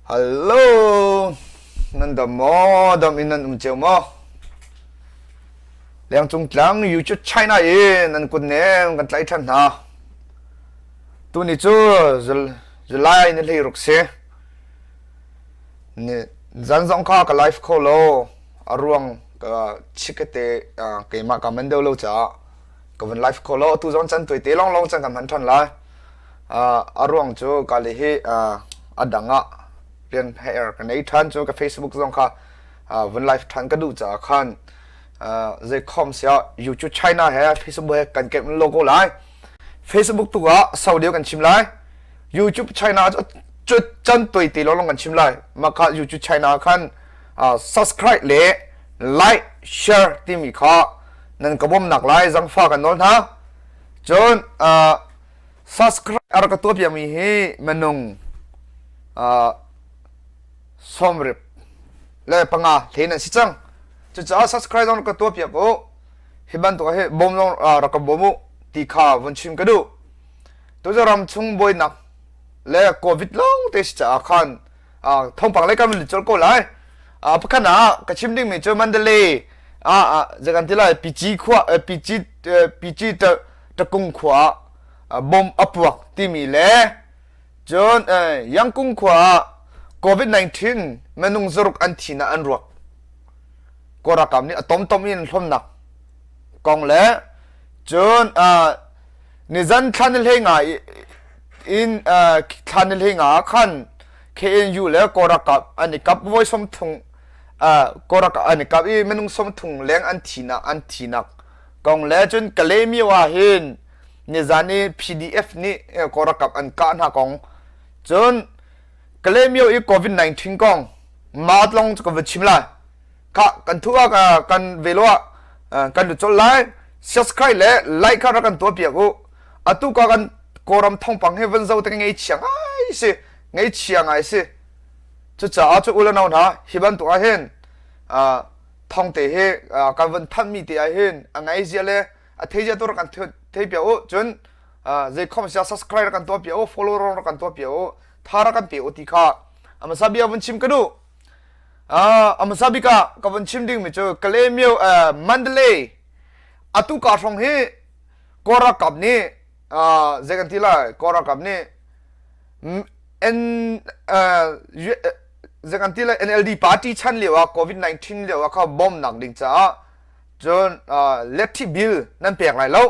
Hallo, nan dam maw? Dam in nan um cio maw? Lengcung tlang YouTube China i nan kut nem kan tlaih ṭhan hna. Tuni cu July ni 16 si. Ni zan zong kha ka live kho lo. A ruang ka chikete keimah ka man deuh lo caah ka vun live kho lo. Atu zong can tuai te lawnglawng can kan hman ṭhan lai. A ruang cu ka le hi a dang ah rian her ka nei ṭhan cu ka Facebook zong kha vun live ṭhan ka duh caah khan zei khom siah YouTube China he Facebook he kan kemh logo lai. Facebook tu ah sau deuh kan chim lai. YouTube China cu can tuai te lawng kan chim lai. Mah kha YouTube China khan subscribe le like share timi kha nan ka bawmnak lai zangfa kan nawl hna. Cun subscribe a rak ka tuah piakmi hi minung sawmrip le panga hle nan si cang. Cucaah subscribe zong rak ka tuah piak u. Hi bantuk hi bawm zong rak ka bawm u ti kha vun chim ka duh. Tu ram chung buainak le COVID lawng te si caah khan thawngpang lei kan vun colh ko lai. Pakhat ah ka chim dingmi cu Mandalay ah zei kan ti lai Pici khua Pici Pici Takung khua ah bomb a puak timi le cun Yangkung khua ah COVID-19 minung zaruk an thi na an ruak Kawlralkap nih a tomtom in hlomnak kong le cun nizan thla ni hlei nga in thla ni hlei nga khan KNU le Kawlralkap an i kap voi som thung Kawlralkap an i kap i minung som thung leng an thinak an thinak kong le cun Kalaymyo ah hin nizan i PDF nih Kawlralkap an kah hna kong cun Kalaymyo i COVID-19 kong ma tlong cu ka va chim lai kha kan thu ah kan velo ah kan lut colh lai subscribe le like kha rak kan tuah piak u atu ka kan kawram thongpang he van zo te ngei chia ngai si ngei chia ngai si cucaah cu ulanau hna hi bantuk ah hin thong te hi kan van thanh mi te ah hin a ngai zia le a thei zia tu rak kan thei piak u cun zei khom sia subscribe rak kan tuah piak u follow rak kan tuah piak u tha rak kan pe u ti kha amasa bia vun chim ka duh amasa bik ah ka vun chim ding mi cu Kalaymyo Mandalay atu ka hrawng hi Kawl ralkap nih zei kan ti lai Kawl ralkap nih N zei kan ti lai NLD party chan lio ah COVID-19 lio ah kha bawmnak ding caah cun electric bill nan pek lai lo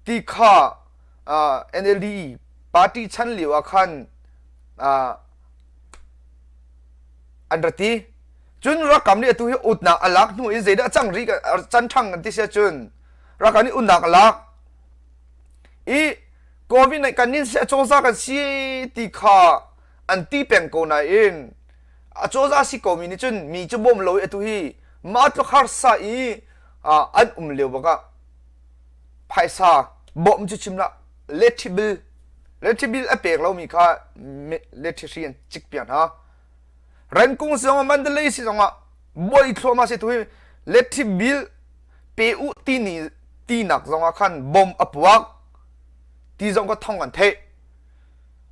ti kha NLD party chan lio ah khan an ra ti cun rakam nih atu hi utnak a lak hnu in zeidah cang ri can ṭhang kan ti sia cun rakam nih utnak a lak i covid nih kan nin sia cawza kan si ti kha an ti peng ko nain a cawza si ko mi nih cun mi cu bawm lo i atu hi mah tluk harsa i an um lio bakah phaisa bawm cu chim lah lethibil lethibil a pek lomi kha lethihri an cik piak hna Renkung si zongah Mandalay si zongah buai thluahmah si tu hi lethibil pe u ti ni tinak zongah khan bom a puak ti zong ka thong an theih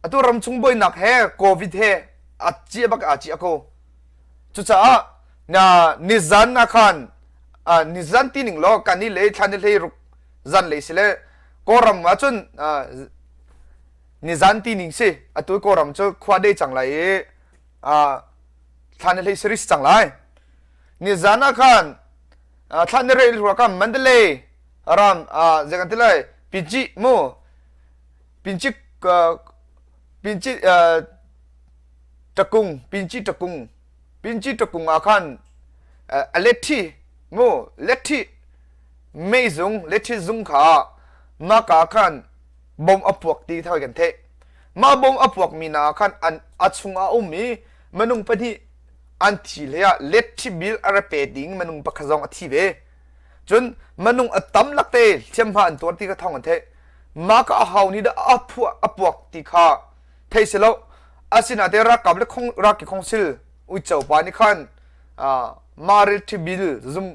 atu ramchung buainak he covid he a cia bak a cia ko cucaah na nizan na khan nizan ti ning law kan i le thla ni hlei ruk zan lei si le Kawlram ah cun nizan ti ning si atu Kawlram cu khua dei cang lai i thla ni hlei series cang lai nizan ah khan thla ni rei hruah khan Mandalay ram zei kan ti lai Pinci mu Pinci Pinci Takung Pinci Takung Pinci Takung ah khan a lethi mu lethi meizung lethi zung kha maka khan bom a puak ti thai kan theih mah bom a puak mi na khan an a chung ah um i minung pahnih an thi hlei ah lethi bil a ra pe ding minung pakhat zong a thi ve cun minung a tam lak te hliamhma an tuar ti kha thong an theih mah ka a hau ni dah a phuah a puak ti kha thei si lo asinain ralkap le khong ralki khongsil uico pa nih khan maril bil zum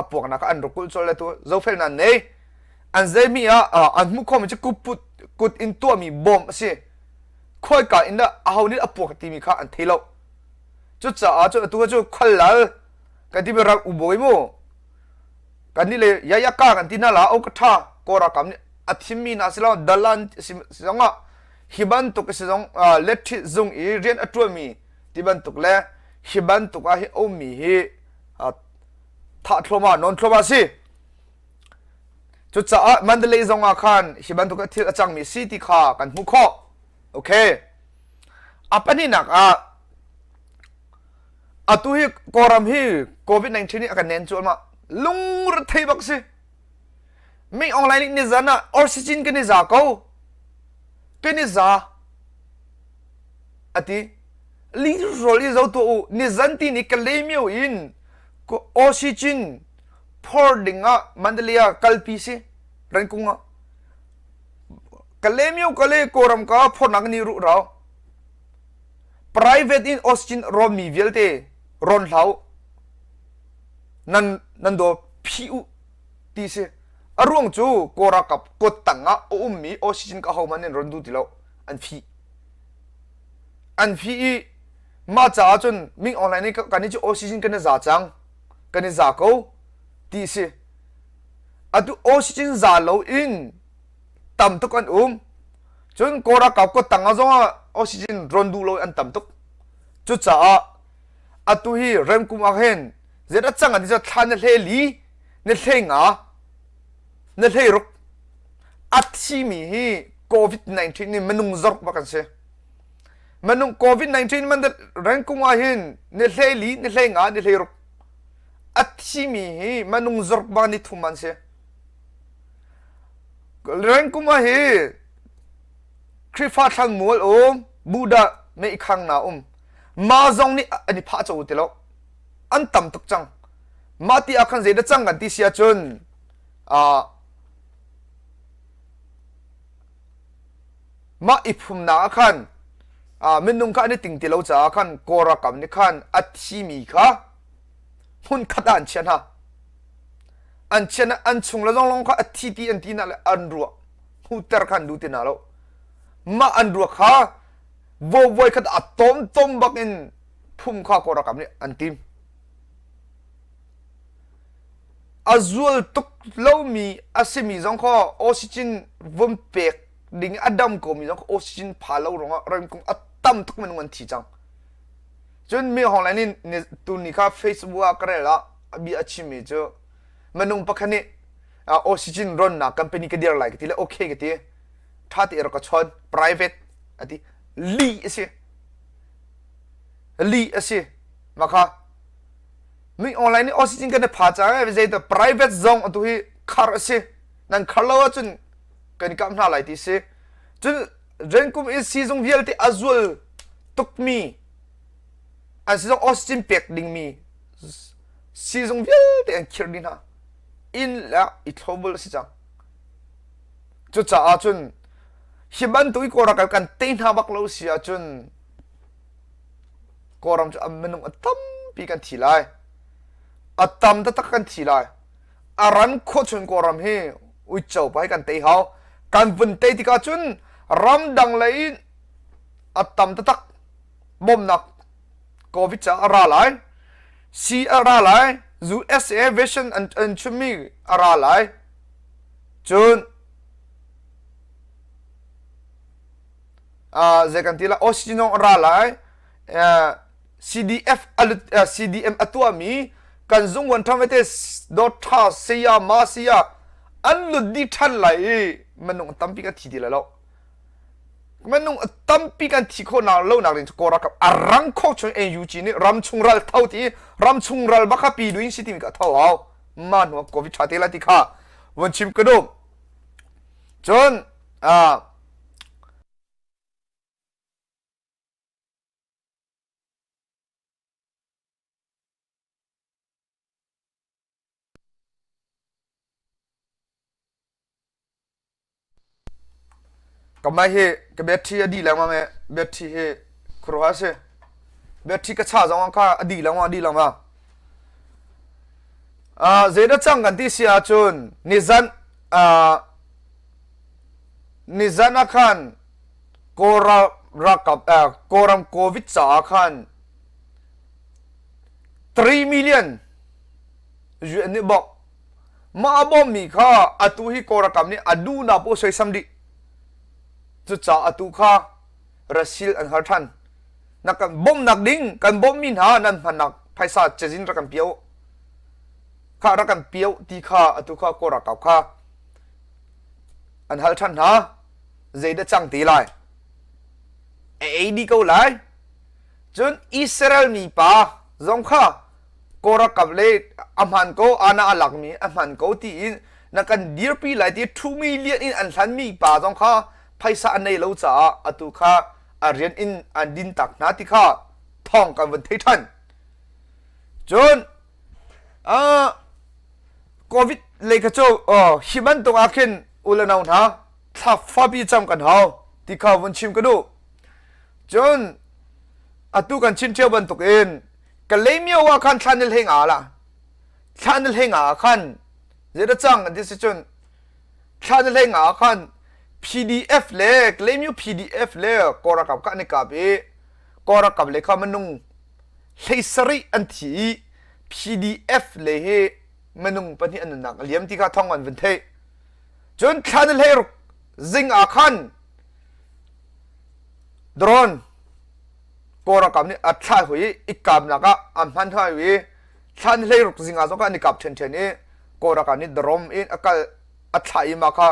a puaknak an rak kulh colh le tu zofel nan nei an zeimi ah an hmuh khomi cu kut in tuahmi bom a si. Khawika in dah aho nih a puak timi kha an thei lo. Cucaah cun atu cu khuallal kan timi ram ubawi mu kan nih le yayaka kan ti hna la o ka tha kawlralkap nih a thimmi hna si lo dalan si zongah hi bantuk si zong letthi zung i rian a ṭuanmi ti bantuk le hi bantuk ah hi ummi hi thah thluahmah non thluahmah si. Cucaah Mandalay zong ah khan hi bantuk thil a cangmi si ti kha kan hmuh khawh. Okay. A pahnihnak ah atu hi Kawlram hi COVID-19 nih a kan nen cuahmah. Lungrethei bak si. Ming Aung Hlaing nih nizan ah oxygen kan i za ko. Kan i za. Ati. Lihrawl i zo tuah u. Nizan ti ni Kalaymyo in oxygen phor ding ah Mandalay ah kalpi si Rankung ah Kalaymyo kale Kawlram ka phornak ni ruh rau private in oxygen rawn mi vialte rawn hlau nan nan do phi u ti si a ruang cu Kawlralkap kut tang ah a ummi oxygen ka ho man in ron du ti lo an phi an phi i mah caah cun Ming Aung Hlaing nih kan i cu oxygen kan i za cang kan i za ko ti si atu oxygen za lo in tam tuk an um cun Kawl ralkap kut tang ah zong ah oxygen ron duh lo an tam tuk cucaah atu hi remkum ah hin zet a cang an ti thla na hle li na hle nga na hle ruk a thimi hi covid-19 nih minung zork bak an si Minung COVID-19 man rengkung ah hin ni hlei li, ni hlei nga, ni hlei ruk a thimi hi minung zaruk bang ni thum an si. Rengkum ah hi Khrihfa thlang mual um, Buddha meikhang na um. Ma zong nih an i phah cho ti lo. An tam tuk cang. Mah ti ah khan zei dah cang kan ti si ahcun uh, Mah i phumnak ah khan minung kha an i ting ti lo caah khan Kawl ralkap nih khan a thimi kha hmunkhat ah an chiah hna. An chiah hna an chung le zong kha a thi ti an ti hna le an ruah hmuhter kha an duh ti hna lo. Mah an ruah kha voi khat a tom tom bak in phum kha Kawl ralkap nih an tim. A zual tuk lomi a simi zong kha oxygen vun pek ding a dam komi zong kha oxygen pha lo ruangah ramkung a tam tuk minung an thi cang. Cun mi hong lai nih tuni kha Facebook ah ka rel ah a bia a chimmi cu minung pakhat nih oxygen ronnak company ka dir lai ka ti le okay ka ti tha te rak ka chawn private a ti li a si li a si maka Mi online nih oxygen kan i pha cang zei private zong atu hi khar a si nan khar lo ahcun kan i kap hna lai ti si cun renkum in sizung vialte a zual tukmi an sizung oxygen pek dingmi sizung vialte an khirh dih hna inn le i thlobul a si cang cucaah cun hi bantuk i kawlram kan tei hna bak lo si ahcun Kawlram cu a minung a tampi kan thi lai. A tam taktak kan thi lai. A ran khawh chung Kawlram hi uico pa hi kan tei hau. Kan vun tei tikah cun ramdang lei in a tam taktak bawmnak COVID ca a ra lai. Si a ra lai. USA version an, an chimmi a ra lai. Cun zei kan ti la oxygen a ra lai CDF CDM a tuahmi kan zung wan ṭhang vete dawtha saya ma saya an lut dih ṭhan lai i minung tampi kan thi ti lai lo minung tampi kan thi khawh nak lo nak ding cu Kawl ralkap a rang kho chung NUG nih ram chung ral tho ti ram chung ral baka pi duin si timi ka tho hau ma hnu covid ṭha te la ti kha vun chim ka duh cun Ka mai hi ka battery a dih lengmang i battery hi khuaruah a si. Battery ka cha zong kha a dih lengmang a dih lengmang. Uh, zeidah cang kan ti si ahcun nizan uh, Nizan ah khan Kawl ral. ralkap Kawlram COVID caah khan 3 million UN nih bawmh. Mah a bawmmi kha atu hi Kawl ralkap nih a duhnak paoh soisam dih. Cucaah atu kha Rasil an har ṭhan. Na kan bawmhnak ding kan bawmhmi hna nan hmannak phaisa cazin rak kan pio. Kha rak kan pio ti kha atu kha Kawl ralkap kha an hal ṭhan hna. Zeidah cang ti lai? A ei dih ko lai. Cun Israel mipa zong kha Kawl ralkap le a hman ko ana a lakmi a hman ko tiin na kan dirpi lai ti ṭhumi lian in an hlanmi pa zong kha phaisa an nei lo caah atu kha a rian in an din tak hna ti kha thawng kan vun thei ṭhan. Cun uh, COVID lei kha cu uh, hi bantuk ah khin u le nau hna thla fapi cam kan hau ti kha vun chim ka duh. Cun atu kan chin ṭheo bantuk in Kalaymyo ah khan thla ni hlei nga la thla ni hlei nga khan zeidah cang an ti si cun thla ni hlei nga khan PDF le Kalaymyo PDF le Kawlralkap kha an i kap i Kawlralkap le kha minung hlei sarih an thi i PDF le hi minung pahnih an nunnak a liam ti kha thawng an vun theih. Cun thla ni hlei ruk zing ah khan drone Kawl ralkap nih a thlah hui i i kapnak ah a hman hoi i thlan hleiruk zing ah zong khan an i kap ṭhiamṭhiam i Kawl ralkap nih drone in a kal a thlah i mah kha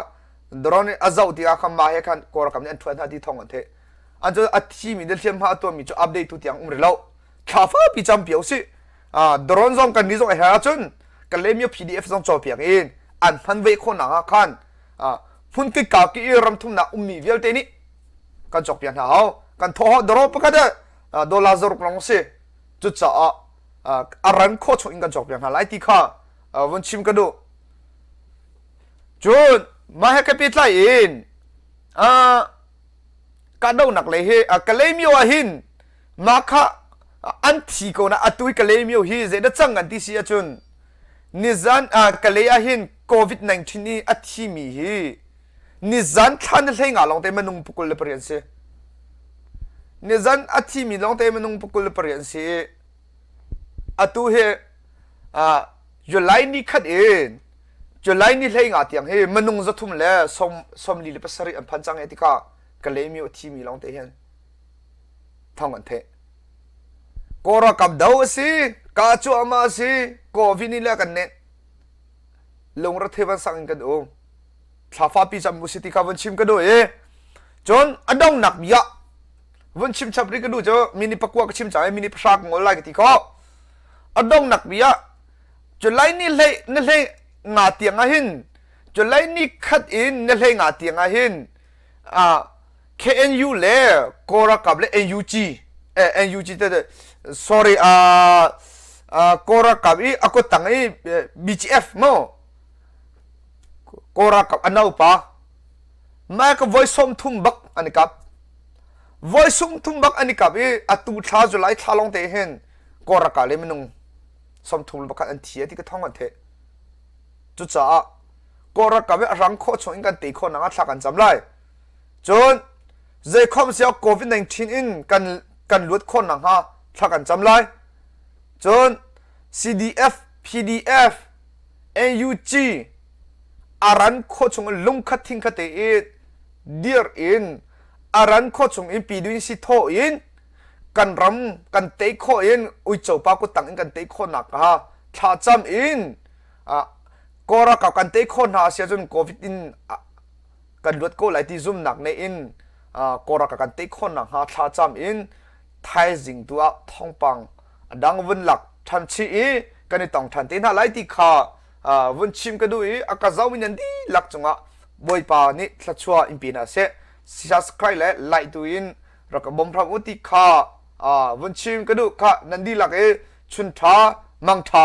drone in a zoh tikah khan mah he khan Kawl ralkap nih an ṭhuat hna ti thawng an theih. An cu a thimi le hliamhma a tuahmi cu update tu tiang um rih lo. Thla fapi campi usih. Drone zong kan nih zong a herh ahcun Kalaymyo PDF zong cawpiak in an hman ve khawhnak ah khan hmun kika ki i ramthumnak ummi vialte nih kan cawkpiak hna hau. Kan thawh doro pakhat ah dollar zaruk lawng si. Cucaah a ran khawh chung in kan cawkpiak hna lai ti kha vun chim ka duh. Cun mah he ka pehtlai in kahdohnak lei hi Kalaymyo ah hin mah kha an thi ko na atu i Kalaymyo hi zeidah cang an ti si ahcun nizan Kalay ah hin COVID-19 i a thimi hi nizan thla ni hlei nga lawngte minung pakul le pariat an si. Nizan a thimi lawngte minung pakul le pariat an si i atu hi July ni khat in July ni hlei nga tiang hi minung zathum le som sawmli le pasarih an phan cang e tikah Kalaymyo a thimi lawngte hin thawng an theih. Kaw ralkap do a si, ka cuahmah a si, Covid nih le kan nenh. Lungre van sang in kan um. Thla fapi cam u si ti kha vun chim ka duh i cun a dongnak bia vun chim chap rih ka duh cu mini pakua ka chim cang i mini pahra ka ngol lai ka ti khawh. A dongnak bia July ni hlei ni hlei nga tiang ah hin July ni khat in ni hlei nga tiang ah hin KNU le Kawl ralkap le NUG eh, NUG te sorry uh, uh, Kawl ralkap i a kuttang i BGF mo Kawl ralkap a naupa mah ka voi som thum bak an i kap voi sum thum bak an i kap i atu thla July thla long te hin Kawl ralkap le minung som thum bakhat an thi ti ka thong an the cucaah Kawl ralkap i a rang khawh chung in kan tei khawh nak ah thla kan cam lai Cun zeikhom siah COVID-19 in kan kan luat khawh nakhnga thla kan cam lai. Cun CDF, PDF, NUG aran khawh chung in lungkhat thingkhat tein dir in aran khawh chung in pidun si thaw in kan ram kan tei khawh in uico pa kuttang in kan tei khawh nak kha thla cam in Kawl ralkap kan tei khawh hna si ahcun COVID in kan luat ko lai ti zumnak ne in Kawl ralkap kan tei khawh nakhnga thlacam in thaizing tu ah thawngpang a dang vun lak ṭhan chih i kan i tong ṭhan te hna lai ti kha vun chim ka duh i a ka zomi nan dihlak cungah Bawipa nih thluachuah in pe hna seh. Subscribe le like tu in rak ka bawm hram u ti kha vun chim ka duh kha nan dihlak i chun ṭha mang ṭha.